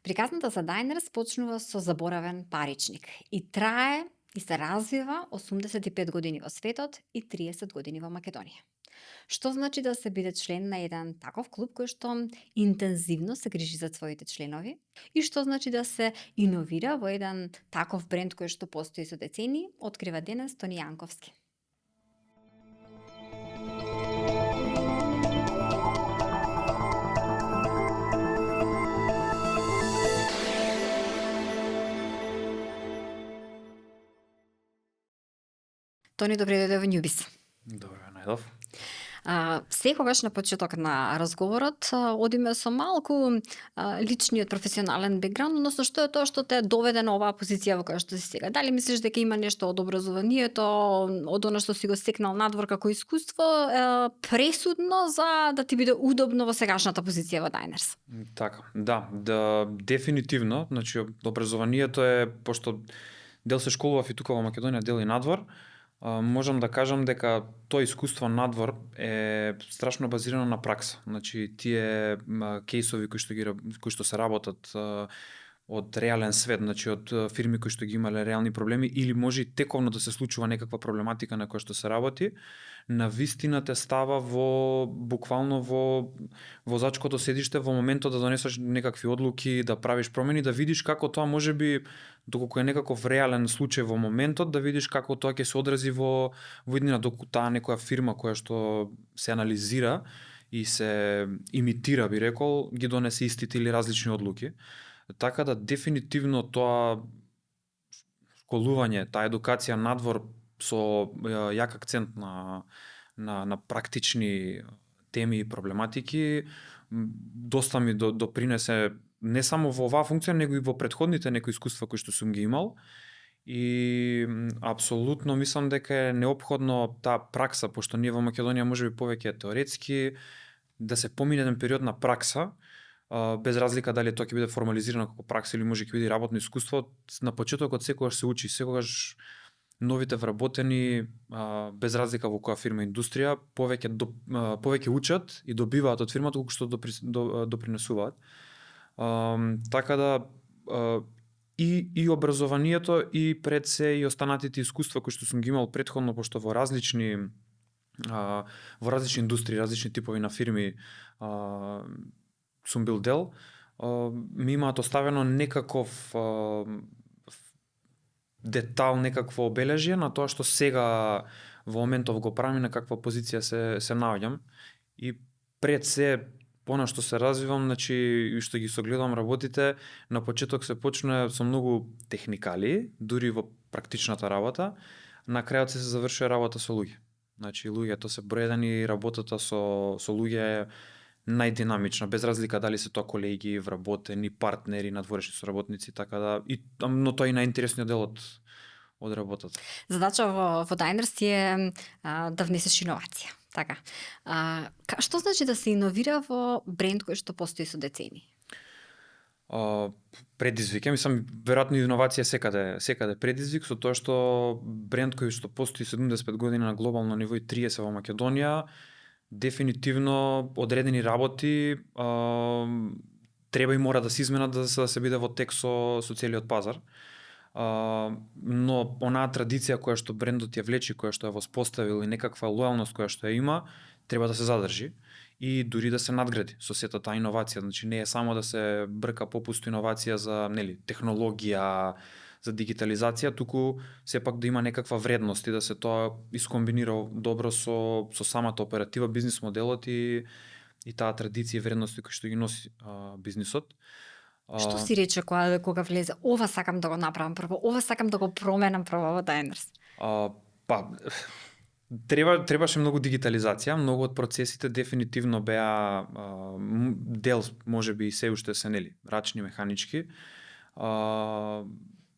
Приказната за Diners почнува со заборавен паричник и трае и се развива 85 години во светот и 30 години во Македонија. Што значи да се биде член на еден таков клуб кој што интензивно се грижи за своите членови и што значи да се иновира во еден таков бренд кој што постои со децении, открива денес Тони Јанковски. Тони, добре дојде во Њубис. Добро ја најдов. Секогаш на почеток на разговорот одиме со малку личниот професионален бекграунд, односно што е тоа што те доведе на оваа позиција во која што си сега. Дали мислиш дека има нешто од образованието, од она што си го стекнал надвор како искуство, пресудно за да ти биде удобно во сегашната позиција во Diners? Така, да, дефинитивно, значи образованието е, пошто дел се школував и тука во Македонија, дел и надвор, можам да кажам дека тоа искуство надвор е страшно базирано на пракса. Значи тие кейсови кои што се работат од реален свет, значи од фирми кои што ги имале реални проблеми или може и тековно да се случува некаква проблематика на која што се работи, на вистина те става буквално во возачкото седиште во моментот да донесеш некакви одлуки, да правиш промени, да видиш како тоа можеби доколку е некаков реален случај во моментот, да видиш како тоа ќе се одрази во иднина, доколку таа некоја фирма која што се анализира и се имитира, би рекол, ги донесе истите или различни одлуки. Така да дефинитивно тоа школување, таа едукација надвор со јак акцент на практични теми и проблематики доста ми допринесе не само во оваа функција, него и во претходните некои искуства кои што сум ги имал. И апсолутно мислам дека е неопходно таа пракса, пошто ние во Македонија можеби повеќе теоретски, да се помине еден период на пракса, без разлика дали тоа ќе биде формализирано како пракса или може ќе биде работно искуство. На почетокот секогаш се учи, секогаш новите вработени, без разлика во која фирма индустрија, повеќе учат и добиваат од фирмата колку што допринесуваат. Така да и образованието и пред се и останатите искуства кои што сум ги имал претходно, пошто во различни индустрии, различни типови на фирми сум бил дел, ми имаат оставено некаков детал, некакво обележје на тоа што сега во моментов го правам и на каква позиција се наоѓам. И пред се понашто се развивам, значи и што ги согледам работите, на почеток се почнува со многу техникали, дури во практичната работа, на крајот се завршува работа со луѓе. Значи луѓето се бројдени, работата со луѓе е најдинамична, без разлика дали се тоа колеги, вработени, партнери, надворешни соработници, така да но тоа е и најинтересниот дел од работата. Задача во Diners е да внесеш иновација. Така. Што значи да се иновира во бренд кој што постои со децении? Предизвик, мислам, веројатно иновација секаде предизвик, со тоа што бренд кој што постои 75 години на глобално ниво и 30 во Македонија, дефинитивно одредени работи треба и мора да се изменат да се биде во тек со целиот пазар. Но онаа традиција која што брендот ја влечи, која што ја воспоставил и некаква лојалност која што ја има, треба да се задржи и дури да се надгради со сета таа иновација. Значи не е само да се брка попусто иновација за технологија, за дигитализација, туку сепак да има некаква вредност и да се тоа искомбинира добро со самата оператива, бизнис моделот и таа традиција и вредности кои што ги носи бизнисот. Што си рече кога влезе? Ова сакам да го направам прво, ова сакам да го променам прво во Diners. Требаше многу дигитализација, многу од процесите дефинитивно беа дел, можеби и се уште се рачни, механички.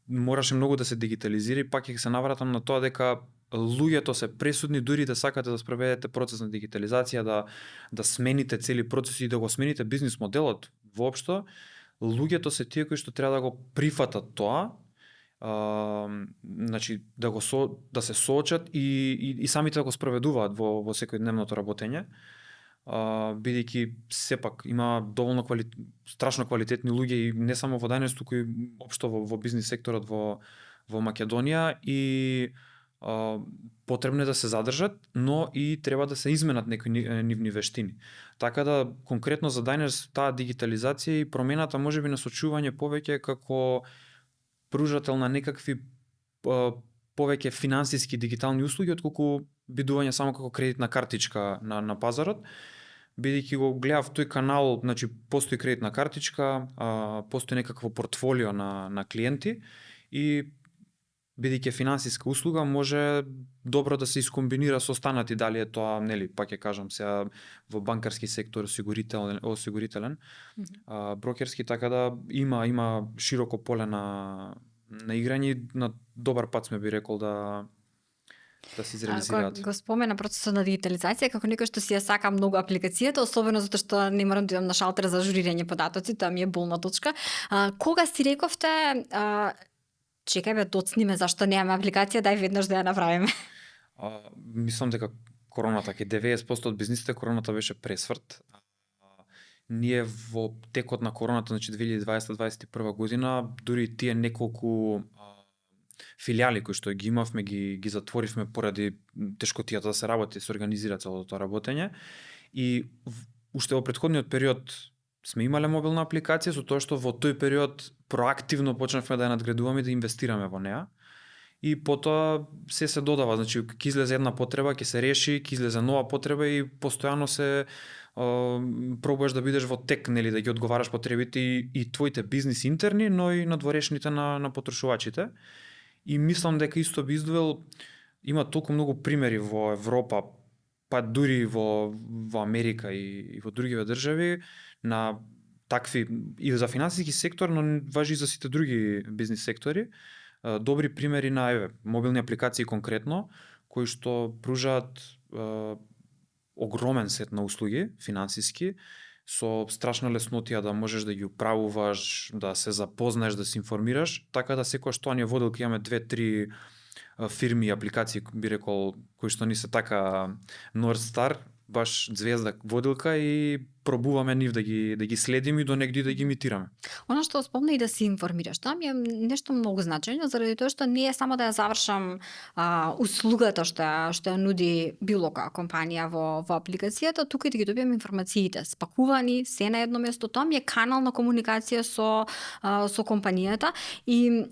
Мораше многу да се дигитализира и пак ќе се навратам на тоа дека луѓето се пресудни дури да сакате да спроведете процес на дигитализација, да смените цели процеси и да го смените бизнис моделот воопшто. Луѓето се тие кои што треба да го прифатат тоа, значи да се соочат и самите да го спроведуваат во секојдневното работење. бидејќи сепак има доволно страшно квалитетни луѓе и не само во Dyners, туку и општо во бизнис секторот во Македонија и потребно е да се задржат, но и треба да се изменат некои нивни вештини. Така да конкретно за Dyners таа дигитализација и промената можеби на сочување повеќе како пружател на некакви повеќе финансиски дигитални услуги отколку бидување само како кредитна картичка на пазарот, бидејќи го гледав тој канал, значи постои кредитна картичка, постои некакво портфолио на клиенти и бидејќи финансиска услуга може добро да се искомбинира со останати, дали е тоа, нели, па ќе кажам сега во банкарски сектор, осигурителен, брокерски, така да има широко поле на играње и на добар пат сме би рекол да се изреализираат. Го спомена процесот на дигитализација, како некој што си ја сака многу апликацијата, особено затоа што не морам да идам на шалтер за ажурирање податоци, тоа ми е болна точка. Кога си рековте, чекај бе, доцниме, зашто немаме апликација, дај веднаш да ја направиме? Мислам дека короната, ке 90% од бизнисите короната беше пресврт. Ние во текот на короната, значи 2020-2021 година, дури тие неколку филијали кои што ги имавме, ги затворивме поради тешкотијата да се работи, се организира целото тоа работење. И уште во претходниот период сме имале мобилна апликација, со тоа што во тој период проактивно почнавме да ја надградуваме и да инвестираме во неа. И потоа се додава, значи ќе излезе една потреба, ќе се реши, ќе излезе нова потреба и постојано се пробуваш да бидеш во тек, нели, да ги одговараш потребите и твоите бизнис интерни, но и надворешните на потрошувачите. И мислам дека исто би издвоил, има толку многу примери во Европа, па дури во Америка и во другиве држави на такви и за финансиски сектор, но важи и за сите други бизнис сектори. Добри примери на мобилни апликации конкретно, кои што пружаат огромен сет на услуги финансиски, со страшна леснотија да можеш да ги управуваш, да се запознаеш, да се информираш, така да секојаш тоа ни е водилка, имаме 2-3 фирми и апликации, би рекол, кои што ни се така North Star, баш звезда водилка и пробуваме нив да ги следиме и до негде да ги имитираме. Она што спомна и да се информираш, тоа ми е нешто многу значајно, заради тоа што не е само да ја завршам услугата што ја нуди било која компанија во апликацијата, туку и да ги добиам информациите, спакувани, се на едно место. Тоа ми е канал на комуникација со компанијата и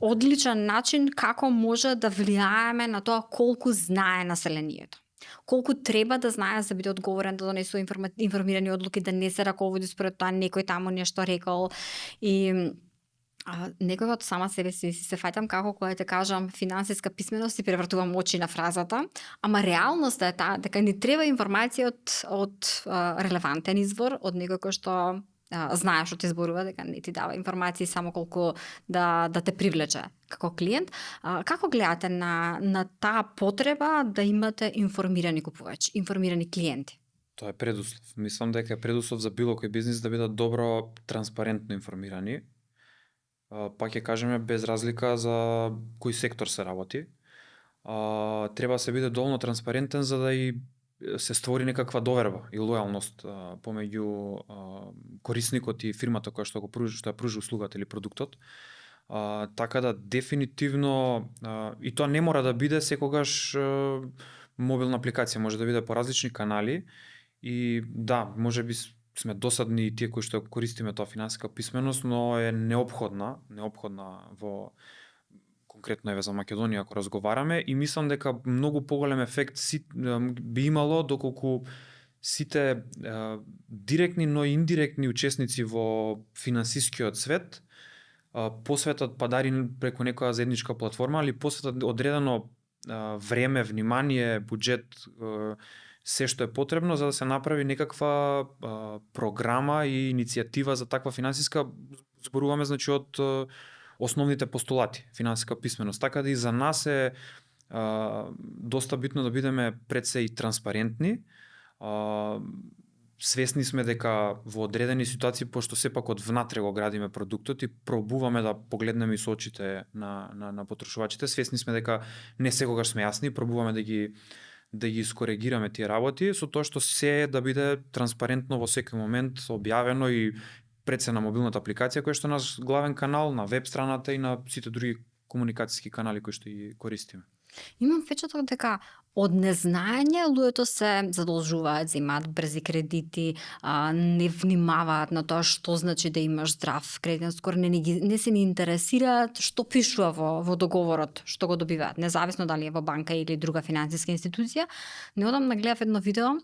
одличен начин како може да влијаеме на тоа колку знае населението. Колку треба да знае за да биде одговорен, да донесува информирани одлуки, да не се раководи според тоа некој таму нешто рекол. И некој од сама себе си се фаќам како кога те кажам финансиска писменост и превртувам очи на фразата, ама реалноста е таа дека ни треба информација од релевантен извор, од некој кој што знае што ти зборува, дека не ти дава информации само колку да те привлече како клиент. Како гледате на таа потреба да имате информирани купувачи, информирани клиенти? Тоа е предуслов. Мислам дека е предуслов за било кој бизнис да бидат добро, транспарентно информирани. Па ќе кажеме без разлика за кој сектор се работи. Треба да се биде доволно транспарентен за да и се створи некаква доверба и лојалност помеѓу корисникот и фирмата која што ја пружи услугата или продуктот. Така да дефинитивно и тоа не мора да биде секогаш мобилна апликација, може да биде по различни канали и да, можеби сме досадни и тие кои што користиме тоа финансиска писменост, но е неопходна во конкретно еве за Македонија ако разговараме и мислам дека многу поголем ефект би имало доколку сите директни, но и индиректни учесници во финансискиот свет посветат падари преку некоја заедничка платформа, или посветат одредено време, внимание, буџет, се што е потребно за да се направи некаква програма и иницијатива за таква финансиска, зборуваме значи од основните постулати, финансиска писменост. Така да и за нас е доста битно да бидеме пред се и транспарентни. Свесни сме дека во одредени ситуации, пошто сепак од внатре го градиме продуктот и пробуваме да погледнеме и со очите на потрошувачите, свесни сме дека не секогаш сме јасни, пробуваме да ги искоригираме тие работи, со тоа што се да биде транспарентно во секој момент објавено и пред се на мобилната апликација која што е наш главен канал, на веб страната и на сите други комуникацијски канали кои што ги користиме. Имам впечаток дека од незнаење луѓето се задолжуваат, земаат брзи кредити, не внимаваат на тоа што значи да имаш здрав кредитен скор, не се ни интересираат што пишува во договорот, што го добиваат, независно дали е во банка или друга финансиска институција. Неодамна гледав едно видео,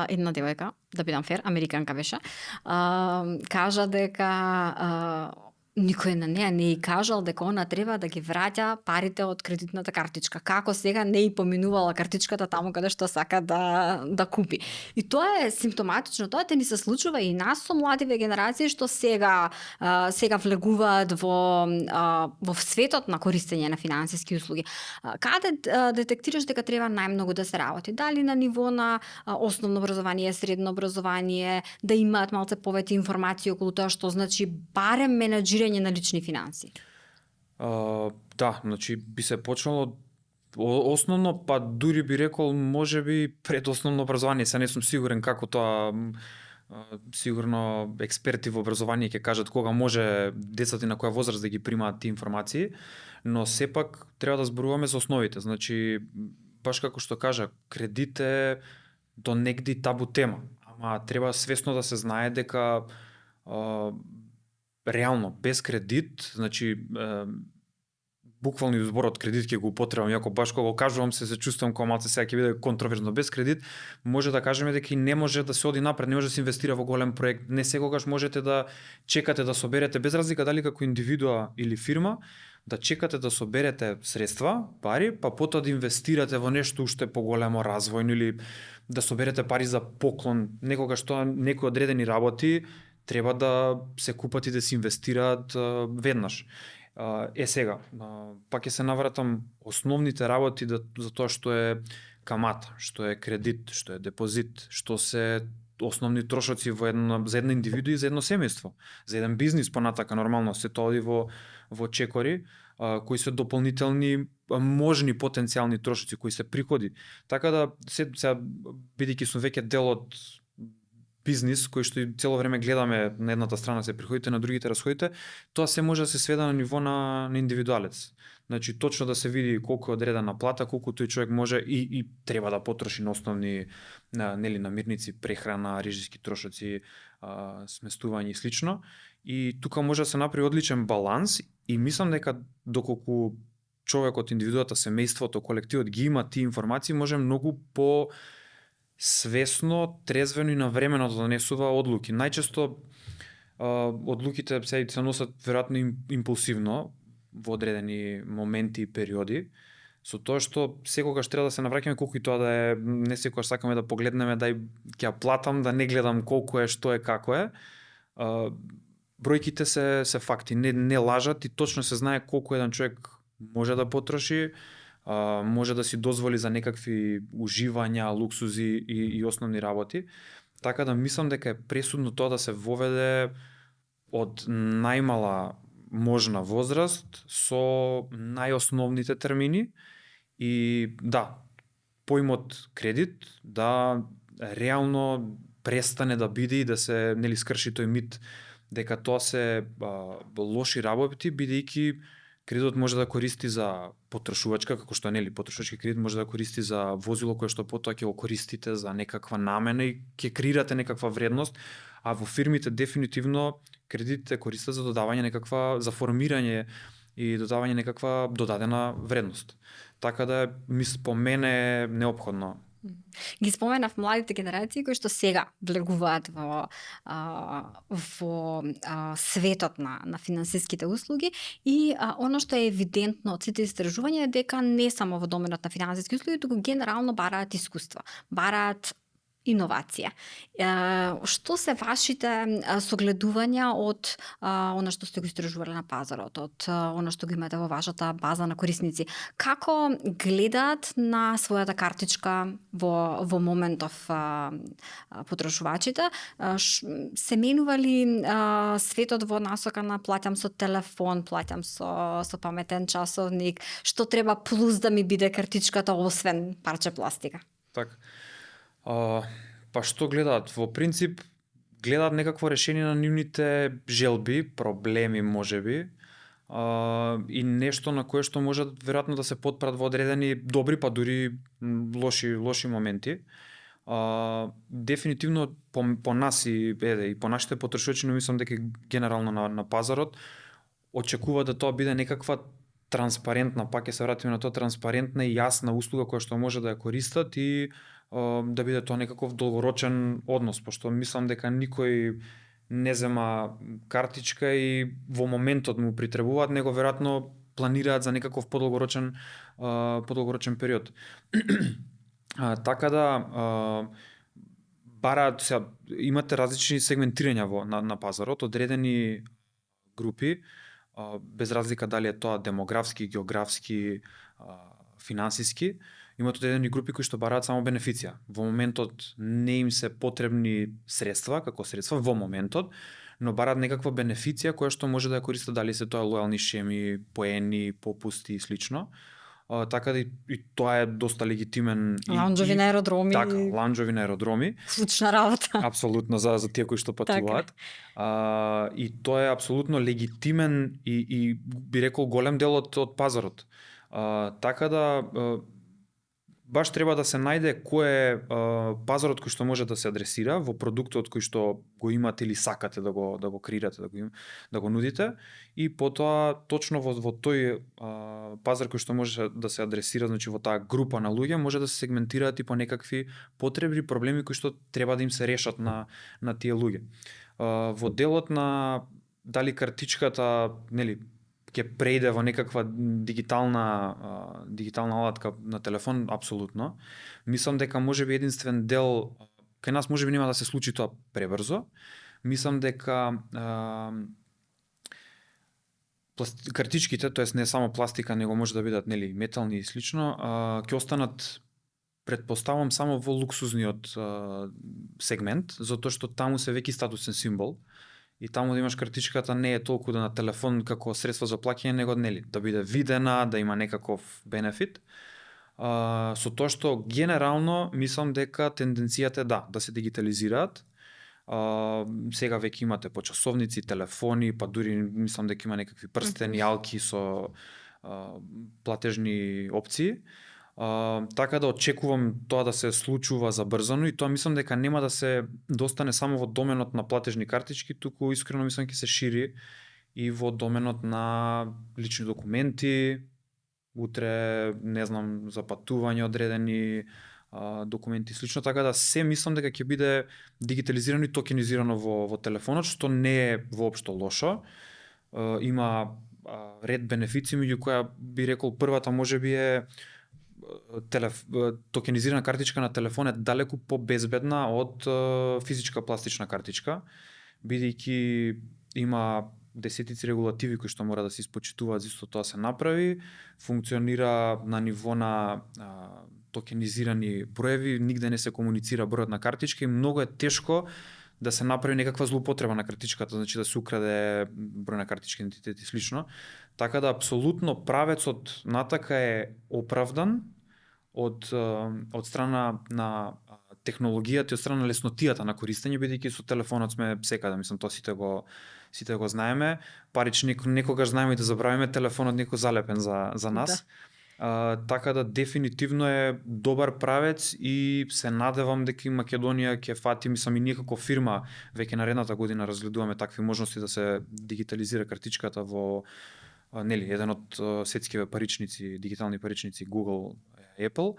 една девојка, да бидам фер, американка беше, кажа дека никој на неа не и кажал дека она треба да ги враќа парите од кредитната картичка. Како сега не и поминувала картичката таму каде што сака да купи. И тоа е симптоматично. Тоа те ни се случува и нас со младиве генерации што сега влегуваат во светот на користење на финансиски услуги. Каде детектираш дека треба најмногу да се работи? Дали на ниво на основно образование, средно образование, да имаат малце повеќе информации околу тоа што значи барем менаџирање на лични финанси? Да, значи би се почнало основно, па дури би рекол можеби пред основно образование. Се не сум сигурен како тоа, сигурно експерти во образование ќе кажат кога може децата и на која возраст да ги примаат тие информации, но сепак треба да зборуваме за основите. Значи, баш како што кажа, кредит е до негди табу тема, ама треба свесно да се знае дека реално без кредит, значи буквално зборот кредит ќе го употребам, иако баш кога го кажувам се чувствувам како малце сега ќе биде контроверзно. Без кредит може да кажеме дека и не може да се оди напред, не може да се инвестира во голем проект, не секогаш можете да чекате да соберете, без разлика дали како индивидуа или фирма, да чекате да соберете средства, пари, па потоа да инвестирате во нешто уште поголемо развојно или да соберете пари за поклон. Некогаш тоа некои одредени работи треба да се купат и да се инвестираат веднаш. Сега, пак ќе се навратам основните работи за тоа што е камата, што е кредит, што е депозит, што се основни трошоци за една индивиду и за едно семејство, за еден бизнис понатака нормално се тоа оди во чекори, кои се дополнителни можни потенцијални трошоци кои се приходи. Така да сега бидејќи сум веќе дел од бизнис кој што цело време гледаме на едната страна се приходите, на другите расходите, тоа се може да се сведе на ниво на индивидуалец. Значи точно да се види колку е одредена плата, колку тој човек може и треба да потроши на основни намирници, прехрана, режиски трошоци, сместување и слично. И тука може да се направи одличен баланс и мислам дека доколку човекот, индивидуата, семејството, колективот ги има тие информации, може многу по свесно, трезвено и навремено да донесува одлуки. Најчесто одлуките се носат веројатно импулсивно во одредени моменти и периоди, со тоа што секогаш треба да се навраќаме колку и тоа да е, не секогаш сакаме да погледнеме дај ќе ја платам, да не гледам колку е, што е, како е. Бројките се факти, не лажат и точно се знае колку еден човек може да потроши, може да си дозволи за некакви уживања, луксузи и основни работи. Така да мислам дека е пресудно тоа да се воведе од најмала можна возраст со најосновните термини и да, поимот кредит да реално престане да биде и да се скрши тој мит дека тоа се лоши работи, бидејќи кредитот може да користи за потрошувачка, како што потрошувачки кредит може да користи за возило кое што потоа ќе го користите за некаква намена и ќе креирате некаква вредност, а во фирмите дефинитивно кредитите користат за додавање за формирање и додавање некаква додадена вредност. Така да по мене е неопходно. Ги споменав младите генерации кои што сега влегуваат во светот на финансиските услуги и она што е евидентно од сите истражувања е дека не само во доменот на финансиски услуги, туку генерално бараат искуства, бараат иновација. Што се вашите согледувања од она што сте го истражувале на пазарот, од она што го имате во вашата база на корисници? Како гледаат на својата картичка во моментов потрошувачите? Се менува ли светот во насока на плаќам со телефон, плаќам со паметен часовник, што треба плюс да ми биде картичката освен парче пластика? Така. Па што гледаат? Во принцип, гледаат некакво решение на нивните желби, проблеми можеби, и нешто на кое што можат веројатно да се потпрат во одредени добри, па дури лоши моменти. Дефинитивно по нас и по нашите потрошувачи, но мислам дека генерално на пазарот очекува да тоа биде некаква транспарентна, пак ќе се вратиме на тоа, транспарентна и јасна услуга која што може да ја користат и да биде тоа некаков долгорочен однос, пошто мислам дека никој не зема картичка и во моментот му притребуваат, него веројатно планираат за некаков подолгорочен период. Така да бараат, имате различни сегментирања на пазарот, одредени групи, без разлика дали е тоа демографски, географски, финансиски, имат одредени групи кои што бараат само бенефиција. Во моментот не им се потребни средства, како средства во моментот, но бараат некаква бенефиција која што може да ја користат, дали се тоа лојални шеми, поени, попусти и слично. Така да и тоа е доста легитимен. Лаунџови на аеродроми. Така, лаунџови на аеродроми. Случна работа. Апсолутно за тие кои што патуваат. Така. И тоа е апсолутно легитимен и би рекол голем дел од пазарот. Така да баш треба да се најде кој е пазарот кој што може да се адресира во продуктот кој што го имате или сакате да го креирате, да го нудите, и потоа точно во тој пазар кој што може да се адресира, значи во таа група на луѓе, може да се сегментираат и по некакви потреби, проблеми кои што треба да им се решат на тие луѓе. Во делот на дали картичката, нели, ќе прејде во некаква дигитална алатка на телефон, апсолутно. Мислам дека можеби единствен дел, кај нас можеби нема да се случи тоа пребрзо. Мислам дека картичките, тоест не само пластика, него може да бидат, нели, метални и слично, ќе останат, претпоставам, само во луксузниот сегмент, затоа што таму се веќе статусен символ. И таму да имаш картичката не е толку да на телефон како средство за плаќање, него, нели, да биде видена, да има некаков бенефит. Со тоа што генерално мислам дека тенденцијата е да се дигитализираат. Сега веќе имате по часовници, телефони, па дури мислам дека има некакви прстени, алки со платежни опции. Така да очекувам тоа да се случува забрзано и тоа мислам дека нема да се достане само во доменот на платежни картички, туку искрено мислам ќе се шири и во доменот на лични документи, утре, не знам, за патување одредени документи и слично, така да се мислам дека ќе биде дигитализирано и токенизирано во телефонот, што не е воопшто лошо. Има ред бенефици, меѓу која би рекол првата можеби е токенизирана картичка на телефон е далеку по-безбедна од физичка пластична картичка, бидејќи има десетици регулативи кои што мора да се испочитуваат за исто тоа се направи, функционира на ниво на токенизирани броеви, нигде не се комуницира бројот на картичка и многу е тешко да се направи некаква злоупотреба на картичката, значи да се украде број на картички идентитет и слично. Така да апсолутно правецот натака е оправдан од страна на технологијата и од страна на леснотијата на користење, бидејќи со телефонот сме секаде, мислам, тоа сите го знаеме. Паричник некогаш знаеме и да забравиме, телефонот некој залепен за нас. Да. Така да дефинитивно е добар правец и се надевам дека и Македонија ќе фати, мислам, и ние како фирма веќе наредната година разгледуваме такви можности да се дигитализира картичката во, нели, еден од светските паричници, дигитални паричници, Google, Apple.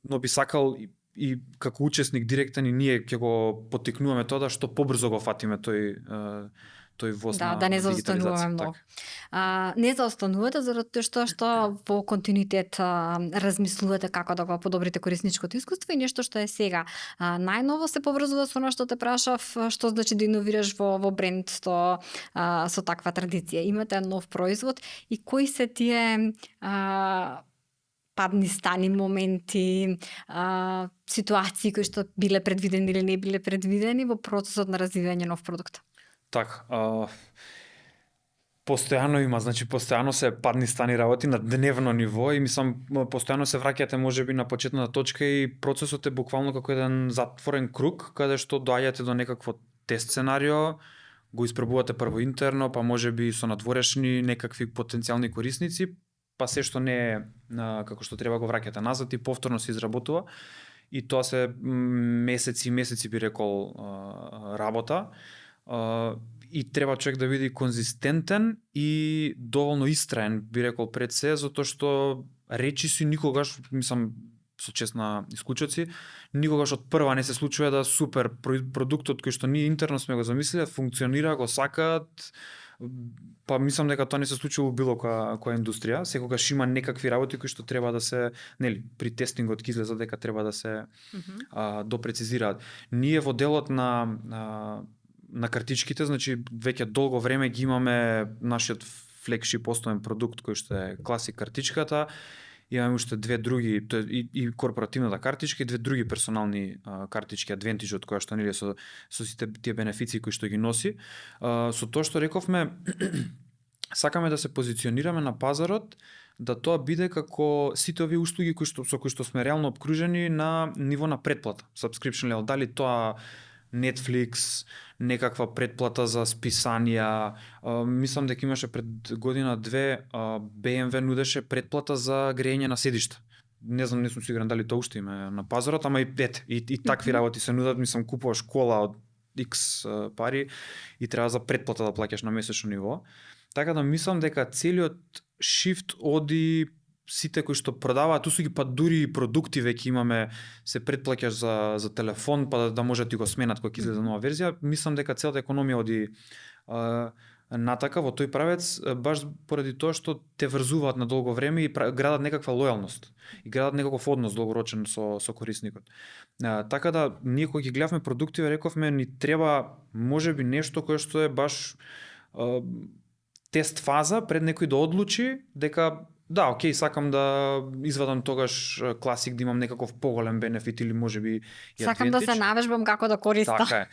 Но би сакал и како учесник директен и ние ќе го поттикнуваме тоа да што побрзо го фатиме тој воз Да, на да не дигитализација. заостануваме многу. Не заостанувате заради што во континуитет размислувате како да го подобрите корисничкото искуство и нешто што е сега најново се поврзува со она што те прашав, што значи да иновираш во бренд со таква традиција. Имате нов производ и кои се тие падни стани моменти, ситуации кои што биле предвидени или не биле предвидени во процесот на развивање нов продукт? Така, постојано има, значи постојано се падни стани работи на дневно ниво и мислам постојано се враќате можеби на почетната точка и процесот е буквално како еден затворен круг каде што доаѓате до некакво тест сценарио, го испробувате прво интерно, па можеби со надворешни некакви потенцијални корисници, па се што не е како што треба го враќате назад и повторно се изработува и тоа се месеци би рекол работа. И треба човек да биде конзистентен и доволно истраен, би рекол пред се, затоа што речиси никогаш, мислам, со честна исклучоци, никогаш од прва не се случува да супер продуктот кој што ние интерно сме го замислиле, функционира, го сакаат, па мислам дека тоа не се случува во било која индустрија, секогаш има некакви работи кои што треба да се, нели, при тестингот ќе излезат дека треба да се допрецизираат. Ние во делот на картичките, значи веќе долго време ги имаме нашиот флагшип основен продукт кој што е класик картичката. Имаме уште две други, и корпоративната картичка и две други персонални картички Advantage од која што нели со сите тие бенефиции кои што ги носи. Со тоа што рековме сакаме да се позиционираме на пазарот, да тоа биде како сите овие услуги со кои што сме реално обкружени на ниво на претплата, subscription level, дали тоа Netflix, некаква претплата за списанија. Мислам дека имаше пред година-две BMW нудеше претплата за грејење на седишта. Не знам, не сум сигурен дали тоа уште има на пазарот, ама и такви работи се нудат, мислам купуваш кола од X пари и треба за претплата да плаќаш на месечно ниво. Така да мислам дека целиот шифт оди сите кои што продаваат услуги, па дури и продукти веќе имаме, се претплаќаш за телефон, па да може да ти го сменат кога ќе излезе нова верзија. Мислам дека целата економија оди натака во тој правец, баш поради тоа што те врзуваат на долго време и градат некаква лојалност и градат некаков однос долгорочен со корисникот. Така да ние кога ги гледавме продуктиве рековме ни треба можеби нешто кое што е баш тест фаза пред некој да одлучи дека да, окей, сакам да извадам тогаш класик да имам некаков поголем бенефит или можеби и сакам да се навежбам како да користам. Така е.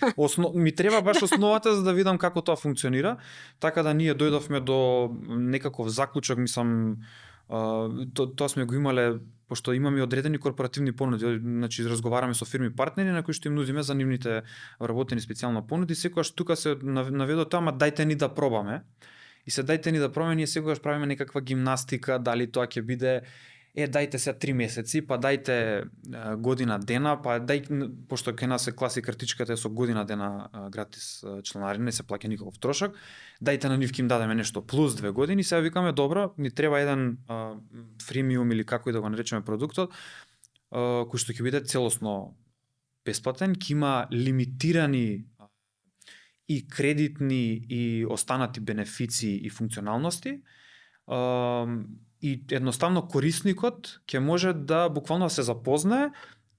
Ми треба баш основата за да видам како тоа функционира, така да ние дојдовме до некаков заклучок, мислам, тоа сме го имале, пошто имаме одредени корпоративни понуди, значи разговараме со фирми партнери на кои што им нудиме за нивните вработени специјална понуди, секогаш тука се наведо тоа, ама дајте ни да пробаме. И се дајте ни да пробаме, ние секогаш правиме некаква гимнастика, дали тоа ќе биде дајте се 3 месеци, па дајте година дена, па пошто кај нас е класик картичката е со година дена гратис чланарина, не се плаќа никаков трошок, дајте на нив ќе им дадеме нешто плюс 2 години, сега викаме добро, ни треба еден фримиум или како и да го наречеме продуктот, кој што ќе биде целосно бесплатен, ќе има лимитирани и кредитни и останати бенефиции и функционалности, и едноставно корисникот ќе може да буквално се запознае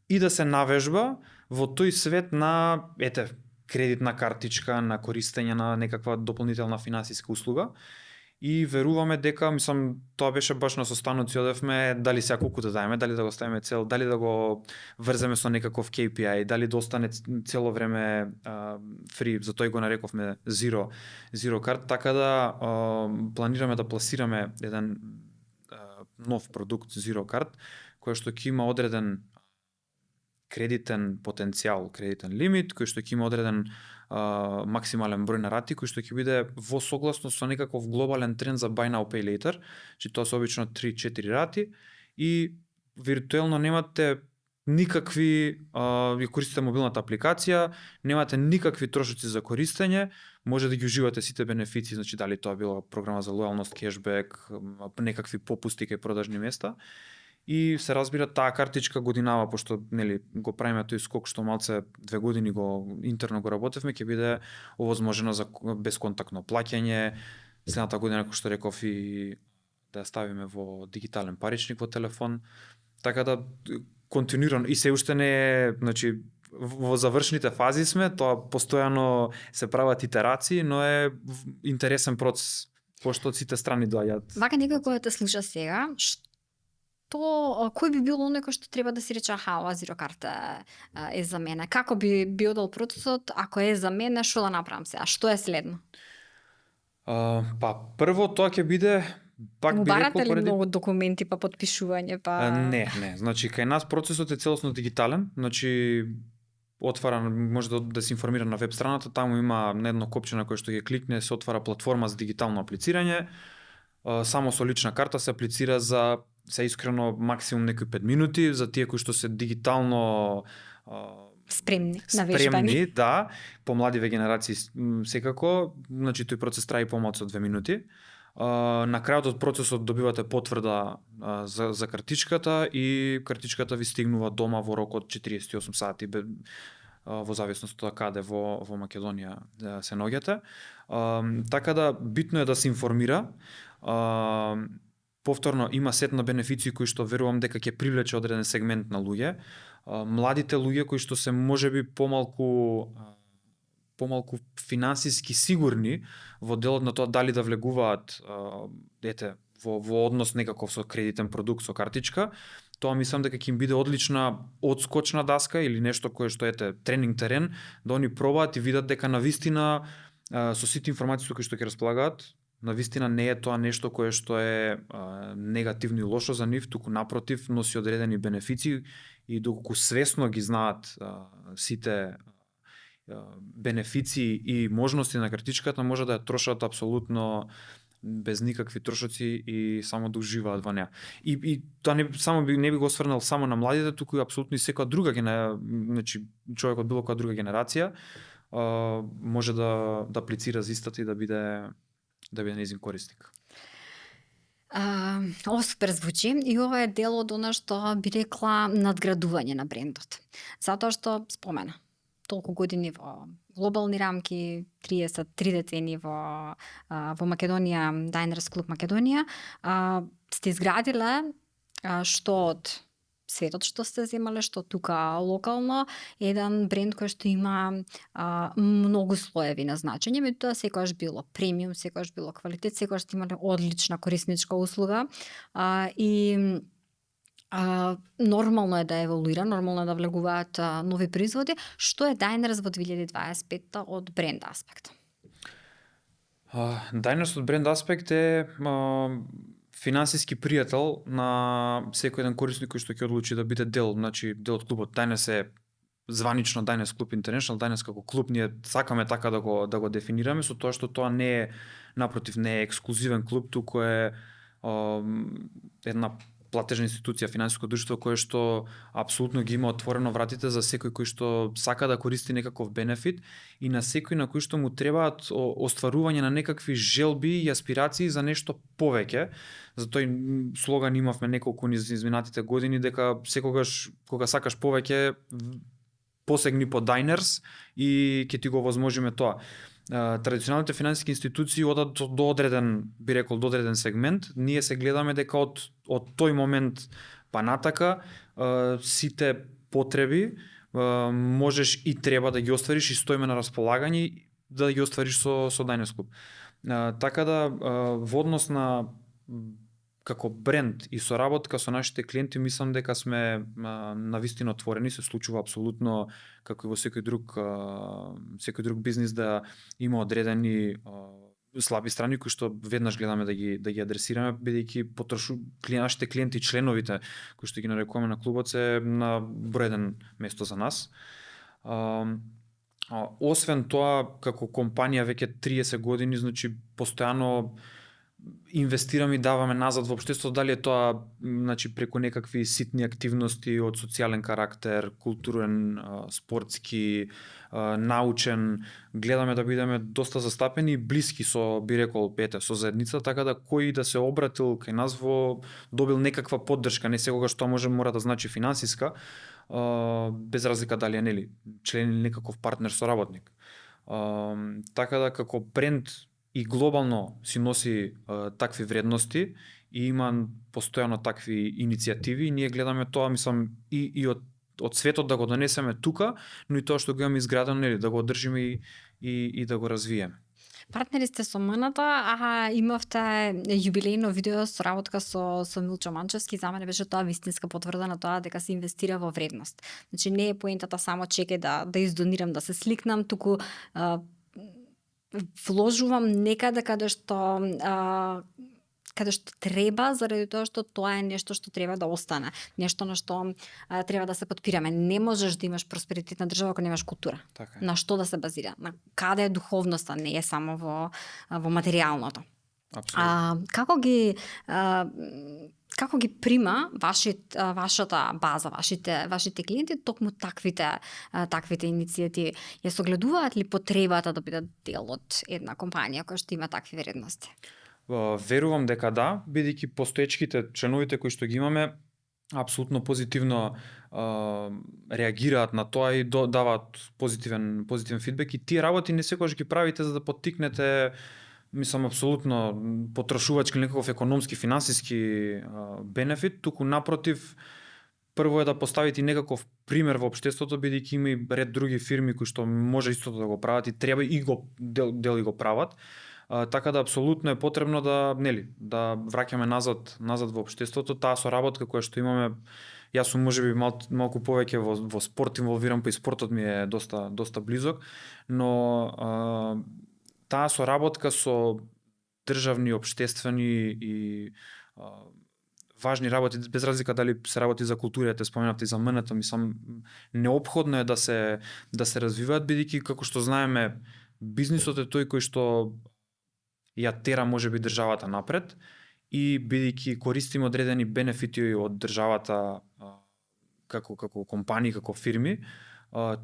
и да се навежба во тој свет на кредитна картичка, на користење на некаква дополнителна финансиска услуга. И веруваме дека, мислам, тоа беше баш на состаноци, одевме дали сега колку да даеме, дали да го ставиме цел, дали да го врземе со некаков KPI, дали да остане цело време фри, за тој го нарековме Zero Card, така да планираме да пласираме еден нов продукт Zero Card, кој што ќе има одреден кредитен потенцијал, кредитен лимит, кој што ќе има одреден максимален број на рати, кој што ќе биде во согласно со некаков глобален тренд за Buy Now Pay Later, че тоа се обично 3-4 рати и виртуелно немате никакви, ви користите мобилната апликација, немате никакви трошоци за користење, може да ги уживате сите бенефиции, значи дали тоа била програма за лојалност, кешбек, некакви попусти кај продажни места. и се разбира таа картичка годинава, пошто нели го правиме тој скок што малце 2 години го интерно го работевме, ќе биде овозможено за безконтактно плаќање. Следната година, како што реков, и да ја ставиме во дигитален паричник во телефон. Така да континуирано и се уште не е, значи во завршните фази сме, тоа постојано се прават итерации, но е интересен процес, пошто од сите страни доаѓаат. Вака некој кој те слуша сега, кој би било некој што треба да си рече ова зирокарта е за мене? Како би одел процесот, ако е за мене, што да направам сега? Што е следно? Па прво тоа ќе биде пак Му би барате рекол ли поради... многу документи, па подпишување, па... Не. Значи, кај нас процесот е целосно дигитален. Значи, може да се информира на веб страната, таму има на едно копче на кое што ќе кликне, се отвара платформа за дигитално аплицирање. Само со лична карта се аплицира за, се искрено, максимум некои 5 минути, за тие кои што се дигитално спремни, навежбани. Да, помладиве генерации секако, значи тој процес трае помалку од 2 минути. На крајот од процесот добивате потврда за картичката и картичката ви стигнува дома во рок од 48 сати, во зависност од каде во Македонија се наоѓате. Така да битно е да се информира. Повторно има сет на бенефиции кои што верувам дека ќе привлече одреден сегмент на луѓе. Младите луѓе кои што се можеби помалку финансиски сигурни во делот на тоа дали да влегуваат во однос некаков со кредитен продукт, со картичка, тоа мислам дека ќе им биде одлична одскочна даска или нешто кое што тренинг терен, да они пробаат и видат дека навистина со сите информации кои што ќе располагаат, навистина не е тоа нешто кое што е негативно и лошо за нив, туку напротив носи одредени бенефиции и доколку свесно ги знаат сите бенефиции и можности на картичката, може да ја трошат апсолутно без никакви трошоци и само да уживаат во неа. И тоа не би го осврнал само на младите, туку и апсолутно и секоја друга значи човек од било која друга генерација може да аплицира за истата и да биде нејзин корисник. Супер звучи и ова е дел од она што би рекла надградување на брендот. Затоа што спомена толку години во глобални рамки, 3 децени во Македонија, Diners Club Македонија, сте изградиле што од светот што сте земале, што тука локално, еден бренд кој што има многу слоеви на значење, меѓутоа секогаш било премиум, секогаш било квалитет, секогаш сте имале одлична корисничка услуга и нормално е да еволуира, нормално е да влегуваат нови производи. Што е Diners во 2025 од бренд аспект? Diners од бренд аспект е финансиски пријател на секој еден корисник кој што ќе одлучи да биде дел од клубот. Diners е званично Diners Club International, Diners како клуб, ние сакаме така да го дефинираме, со тоа што тоа не е, напротив, не е ексклузивен клуб, туку е една платежна институција, финансиско друштво кое што апсолутно ги има отворено вратите за секој кој што сака да користи некаков бенефит и на секој на кој што му требаат остварување на некакви желби и аспирации за нешто повеќе. За тој слоган имавме неколку низ изминатите години дека секогаш кога сакаш повеќе посегни по Diners и ќе ти го овозможиме тоа. Традиционалните финансиски институции одат до одреден, би рекол, до одреден сегмент. Ние се гледаме дека од тој момент па натака сите потреби можеш и треба да ги оствариш и стоиме на располагање да ги оствариш со Diners Club. Така да во однос на како бренд и соработка со нашите клиенти, мислам дека сме навистина отворени, се случува апсолутно како и во секој друг бизнис да има одредени слаби страни кои што веднаш гледаме да ги адресираме, бидејќи нашите клиенти, членовите кои што ги нарекуваме на клубот се на број еден место за нас. Освен тоа, како компанија веќе 30 години, значи постојано инвестираме и даваме назад во општеството, дали е тоа значи преку некакви ситни активности од социјален карактер, културен, спортски, научен, гледаме да бидеме доста застапени и блиски со, би рекол, со заедница, така да кој да се обратил кај нас добил некаква поддршка, не секогаш тоа мора да значи финансиска, без разлика дали е член или некаков партнер соработник. Така да како бренд и глобално си носи такви вредности и има постојано такви иницијативи и ние гледаме тоа, мислам, и од светот да го донесеме тука, но и тоа што го имаме изградено, да го одржиме и да го развиеме. Партнери сте со МНТ, а имавте јубилејно видео со работка со Милчо Манчевски. За мене беше тоа вистинска потврда на тоа дека се инвестира во вредност. Значи не е поентата само чеке да издонирам, да се сликнам, туку вложувам некаде каде што треба, заради тоа што тоа е нешто што треба да остане, нешто на што треба да се подпираме. Не можеш да имаш просперитетна држава ако немаш култура. Така. На што да се базира? На каде е духовноста, не е само во материјалното. Апсолутно. Како ги прима вашата база, вашите клиенти токму таквите иницијативи? Ја согледуваат ли потребата да бидат дел од една компанија која што има такви вредности? Верувам дека да, бидејќи постоечките членовите кои што ги имаме апсолутно позитивно реагираат на тоа и даваат позитивен фидбек и тие работи не секогаш ги правите за да поттикнете, мислам, апсолутно потрошувачки некаков економски, финансиски бенефит, туку напротив, прво е да поставите некаков пример во општеството, бидејќи има и ред други фирми кои што може истото да го прават и треба и го дел и го прават. Така да апсолутно е потребно да враќаме назад во општеството, таа соработка која што имаме. Јас сум можеби малку повеќе во спорт инволвиран, па и спортот ми е доста близок, но таа соработка со државни, општествени и важни работи, без разлика дали се работи за култура, те споменавте и за МНТ, мислам, неопходно е да се развиваат, бидејќи како што знаеме, бизнисот е тој кој што ја тера можеби државата напред и бидејќи користиме одредени бенефити од државата како компании, како фирми,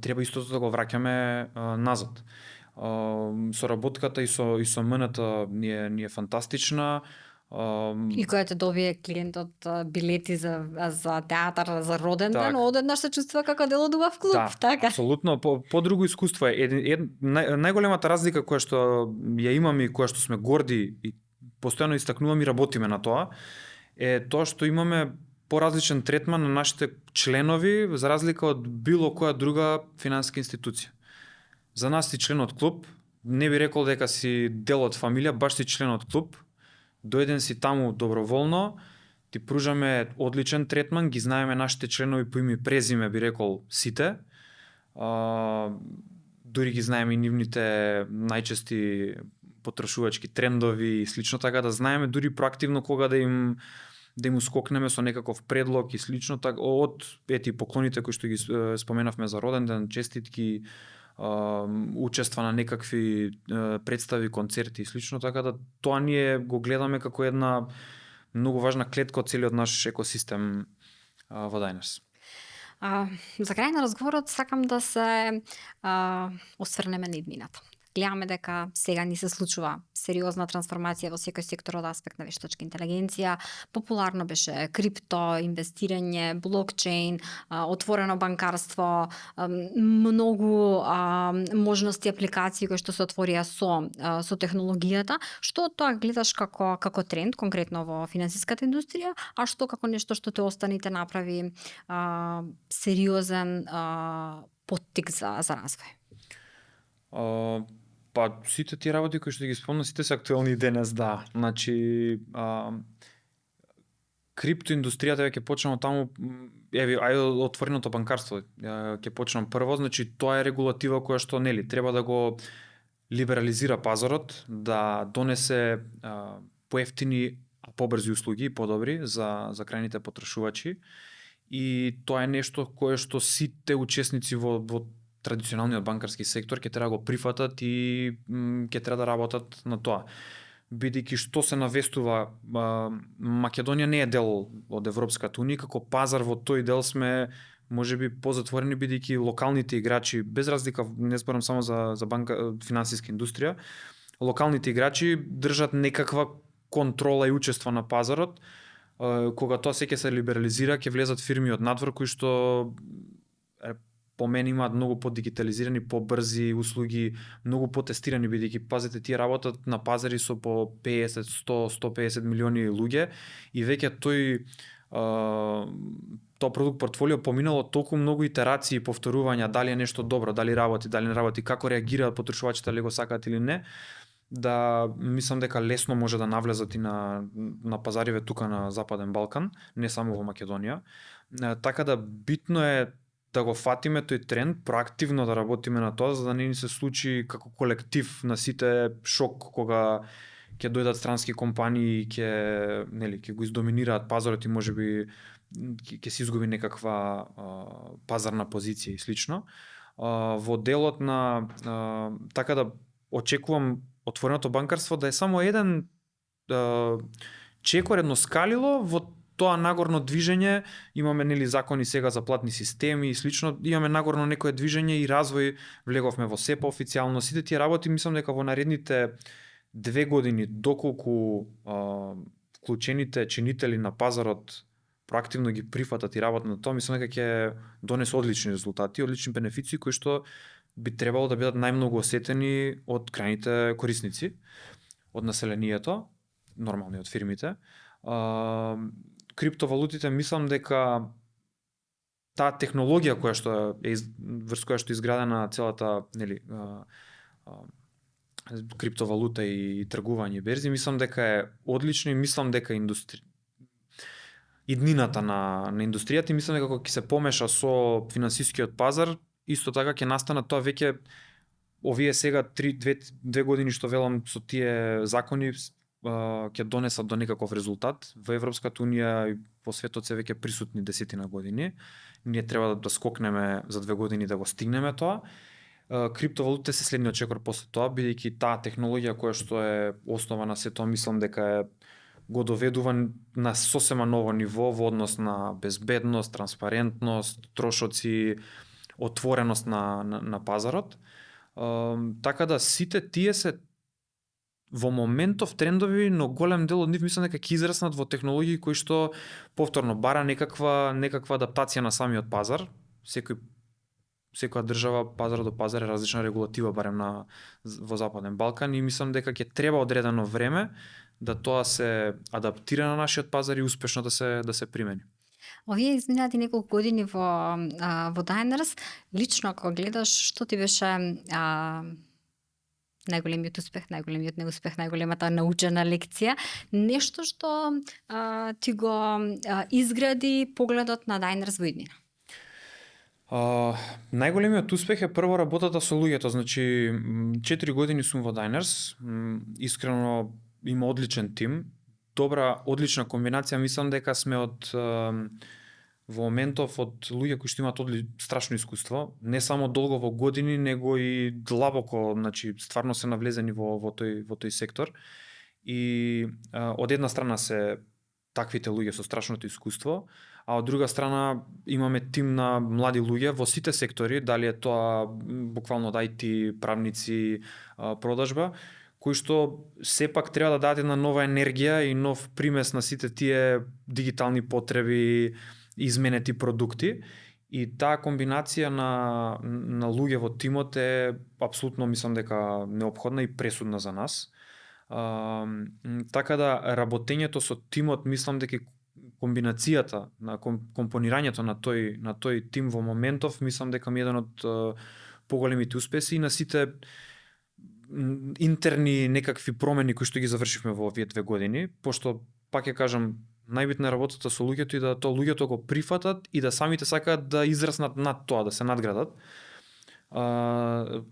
треба истото да го враќаме назад. Соработката и со МНТ ни е фантастична. И која те добие клиентот билети за театар, за роден ден, одеднаш се чувствува како дел од убав клуб, така? Апсолутно, по друго искуство е. Најголемата разлика која што ја имаме и која што сме горди и постојано истакнуваме и работиме на тоа, е тоа што имаме поразличен третман на нашите членови за разлика од било која друга финансиска институција. За нас си член од клуб, не би рекол дека си дел од фамилија, баш си член од клуб. Дојден си таму доброволно, ти пружаме одличен третман, ги знаеме нашите членови по име и презиме, би рекол сите. Дури ги знаеме и нивните најчести потрошувачки трендови и слично, така да знаеме дури проактивно кога да им ускокнеме со некаков предлог и слично, така од поклоните кои што ги споменавме за роден ден, честитки, учества на некакви представи, концерти и слично, така да тоа ние го гледаме како една многу важна клетка од целиот наш екосистем во Diners. За крај на разговорот сакам да се осврнеме на иднината. Гледаме дека сега ни се случува сериозна трансформација во секој сектор од аспект на вештачка интелигенција. Популарно беше крипто, инвестирање, блокчейн, отворено банкарство, многу можности, апликации кои што се отворија со технологијата. Што од тоа гледаш како тренд конкретно во финансиската индустрија, а што како нешто што те остане и те направи сериозен поттик за развој? Па сите тие работи кои што ги спомнав, сите се актуелни денес, да. Значи криптоиндустријата ќе почнам таму, отвореното банкарство ќе почнам прво, значи тоа е регулатива која што треба да го либерализира пазарот, да донесе поевтини, а побрзи услуги и подобри за крајните потрошувачи. И тоа е нешто кое што сите учесници во традиционалниот банкарски сектор ќе треба да го прифатат и ќе треба да работат на тоа. бидејќи што се навестува, Македонија не е дел од Европската унија, како пазар во тој дел сме можеби позатворени, бидејќи локалните играчи, без разлика, не зборам само за банка, финансиска индустрија, локалните играчи држат некаква контрола и учество на пазарот. Кога тоа се ќе се либерализира, ќе влезат фирми од надвор кои што по мене имаат многу подигитализирани, побрзи услуги, многу потестирани, бидејќи пазите тие работат на пазари со по 50, 100, 150 милиони луѓе и веќе тоа продукт портфолио поминало толку многу итерации и повторувања, дали е нешто добро, дали не работи, како реагираат потребувачите, дали го сакаат или не, да мислам дека лесно може да навлезат и на пазариве тука на Западен Балкан, не само во Македонија. Така да битно е да го фатиме тој тренд, проактивно да работиме на тоа, за да не ни се случи како колектив на сите шок кога ќе дојдат странски компании и ќе го издоминираат пазарот и можеби ќе се изгуби некаква пазарна позиција и слично. Во делот на така да очекувам отвореното банкарство да е само еден чекор, едно скалило во тоа нагорно движење. Имаме закони сега за платни системи и слично, имаме нагорно некое движење и развој, влеговме во СЕПА официјално. Сите тие работи мислам дека во наредните 2 години, доколку вклучените чинители на пазарот проактивно ги прифатат и работат на тоа, мислам дека ќе донесе одлични резултати, одлични бенефиции кои што би требало да бидат најмногу осетени од крајните корисници, од населението, нормални од фирмите. Криптовалутите мислам дека таа технологија која што е врз која што е изградена целата криптовалута и тргување берзи, мислам дека е одлично и мислам дека иднината на индустријата и мислам дека кога ќе се помеша со финансискиот пазар, исто така ќе настана тоа веќе овие сега 2 години што велам со тие закони ќе донесат до некаков резултат. Во Европската унија и по светот се веќе присутни 10 години. Ние треба да скокнеме за 2 години да го стигнеме тоа. Криптовалутите се следниот чекор после тоа, бидејќи таа технологија која што е основа на се тоа, мислам дека го доведува на сосема ново ниво во однос на безбедност, транспарентност, трошоци, отвореност на пазарот. Така да сите тие се во моментов трендови, но голем дел од нив мислам дека ќе израснат во технологии кои што повторно бара некаква адаптација на самиот пазар. Секоја држава пазар до пазар е различна регулатива, барем во Западен Балкан, и мислам дека ќе треба одредено време да тоа се адаптира на нашиот пазар и успешно да се примени. Овие изминати неколку години во Diners, лично ако гледаш, што ти беше најголемиот успех, најголемиот неуспех, најголемата научена лекција, нешто што ти го изгради погледот на Diners во иднина? Најголемиот успех е прво работата со луѓето. Значи 4 години сум во Diners, искрено има одличен тим, одлична комбинација. Мислам дека сме во моментов од луѓе кои што имаат страшно искуство, не само долго во години, него и длабоко, значи стварно се навлезени во тој сектор. И од една страна се таквите луѓе со страшното искуство, а од друга страна имаме тим на млади луѓе во сите сектори, дали е тоа буквално од IT, правници, продажба, кои што сепак треба да дадат една нова енергија и нов примес на сите тие дигитални потреби, изменети продукти. И таа комбинација на луѓе во тимот е апсолутно, мислам дека неопходна и пресудна за нас. Така да работењето со тимот, мислам дека комбинацијата на компонирањето на тој тим во моментов, мислам дека ми е еден од поголемите успеси и на сите интерни некакви промени кои што ги завршивме во овие 2 години, пошто пак ќе кажам, најбитна е работата со луѓето и да тоа луѓето го прифатат и да самите сакаат да израснат над тоа, да се надградат.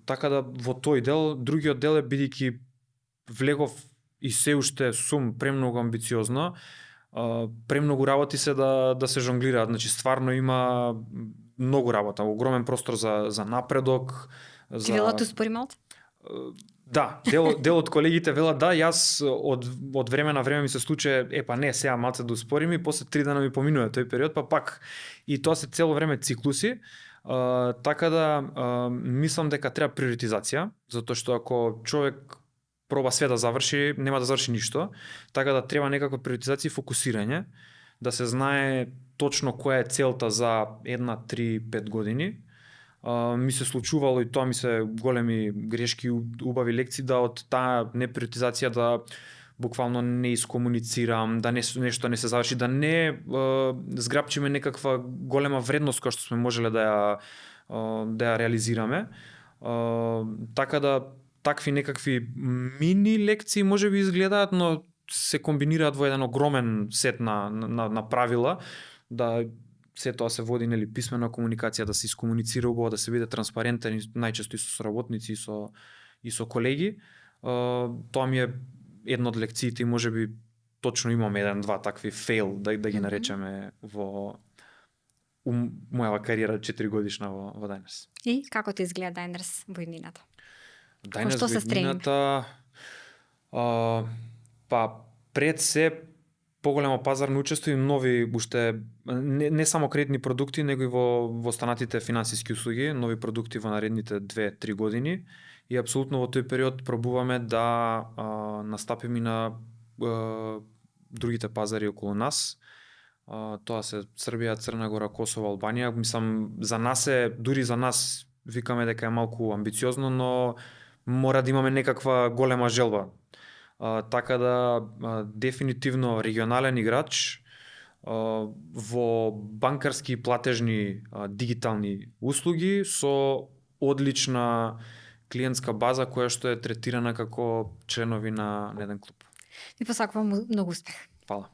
Така да во тој дел, другиот дел е бидејќи влегов и се уште сум премногу амбициозно, премногу работи се да се жонглираат, значи стварно има многу работа, огромен простор за напредок. Ти велат успори малку? Да, дел од колегите велат да, јас од време на време ми се случи, не, сега малце да успорим и после 3 дена ми поминува тој период, па пак и тоа се цело време циклуси. Така да мислам дека треба приоритизација, затоа што ако човек проба све да заврши, нема да заврши ништо, така да треба некаква приоритизација и фокусирање, да се знае точно која е целта за 1, 3, 5 години. Ми се случувало и тоа ми се големи грешки, убави лекции да од таа неприоритизација да буквално не искомуницирам, да нешто не се заврши, да не зграпчиме некаква голема вредност која што сме можеле да ја реализираме. Така да такви некакви мини лекции можеби изгледаат, но се комбинираат во еден огромен сет на правила, да се тоа се води нели писмена комуникација, да се искомуницира убаво, да се биде транспарентен најчесто и со соработници и со колеги. Тоа ми е една од лекциите и можеби точно имам 1-2 такви фейл да ги наречеме во мојава кариера 4 годишна во Diners. И како ти изгледа Diners во иднината? Diners што се во иднината, па пред се поголемо пазарно учество и нови уште не само кредитни продукти, него и во останатите финансиски услуги, нови продукти во наредните 2-3 години. И апсолутно во тој период пробуваме да настапиме на другите пазари околу нас. Тоа се Србија, Црна Гора, Косово, Албанија. Мислам, за нас дури за нас викаме дека е малку амбициозно, но мора да имаме некаква голема желба. Така да дефинитивно регионален играч во банкарски и платежни дигитални услуги со одлична клиентска база која што е третирана како членови на еден клуб. Ви посакувам многу успех. Фала.